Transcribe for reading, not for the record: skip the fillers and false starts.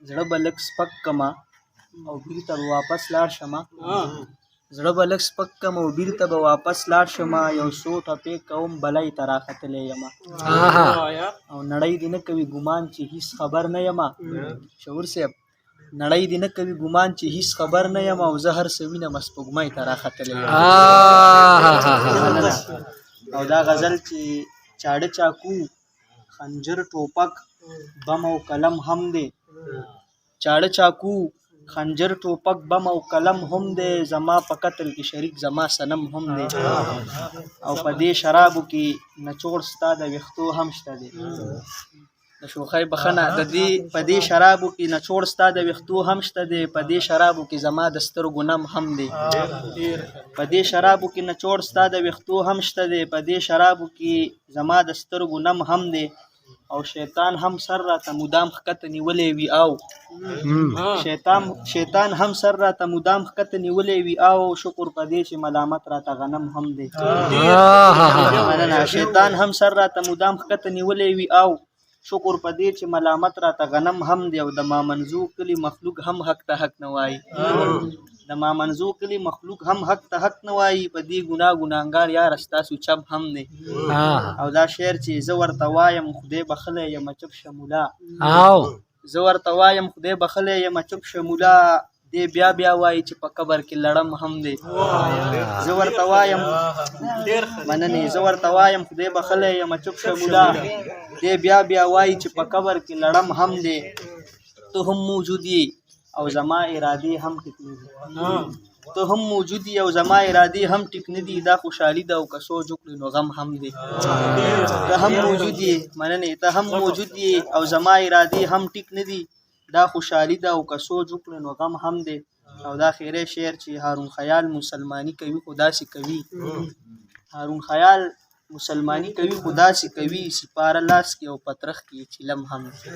زړه به لږ سپک کمه او بیرته به واپس لاړ شمه. زړه به لږ سپک کم او بیرته به واپس لاړ شمه. یو څو ټپې کوم، بلای ته راختلی یمه. او نړۍ دې نه کوي ګمان چې هیڅ خبر نه یمه. شعور صاحب، نړۍ دې نه کوي ګمان چې هیڅ خبر نه یم، او زه هر څه وینم، سپوږمۍ ته راختلی یم. مننه. او دا غزل چې چاړه، چاکو، خنجر، ټوپک، بم او قلم هم دی. چاړه، چاکو، خنجر، ټوپک، بم او قلم هم دی، زما په قتل کې شریک زما صنم هم دی. او په دې شرابو کې نچوړ ستا د ویښتو هم شته دی. د شوخۍ بخنه. د دې په دې شرابو کې نچوړ ستا د ویښتو هم شته دی، په دې شرابو کې زما د سترګو نم هم دی. په دې شرابو کې نچوړ ستا د ویښتو هم شته دی، په دې شرابو کې زما د سترګو نم هم دی. او شیطان هم سر راته مدام ښکته نیولی وي، او شیطان هم سر راته مدام ښکته نیولی وي، او شکر په دې چې ملامت راته غنم هم دی. مننه. شیطان هم سر راته مدام ښکته نیولی وي، او شکر په دې چې ملامت راته غنم هم دی. او د مامنزو کلي مخلوق هم حق ته حق نه وایي، د مامنزو کلي مخلوق هم حق ته حق نه وایي، په دې ګناه ګناهګار یاره ستاسو چم هم دی. او دا شعر چې زه ورته وایم خدای بخښلی یم چپ شه مولا. زه ورته وایم خدای بخښلی یم چپ شه مولا، دی بیا بیا وایي چې په قبر کې لړم هم دی. زه ورته وایم، مننې، زه ورته وایم خدای بخښلی یم چپ شه مولا، دی بیا بیا وایي چې په قبر کې لړم هم دی. ته هم موجود یې او زما ارادې هم ټیک نه دي، ته هم موجود یې او زما ارادې هم ټیک نه دي، دا خوشحالي ده او که سوچ وکړي نو غم هم دی. ته هم موجود یې، مننې، ته هم موجود یې او زما ارادې هم ټیک نه دي، دا خوشحالي ده او که سوچ وکړي نو غم هم دی. او دا خیره شعر چې هارون خیال مسلمانی کوي خو داسې کوي، هارون خیال مسلمانی کوي خو داسې کوي، سپاره لاس کې او پترخ کې چلم هم دی.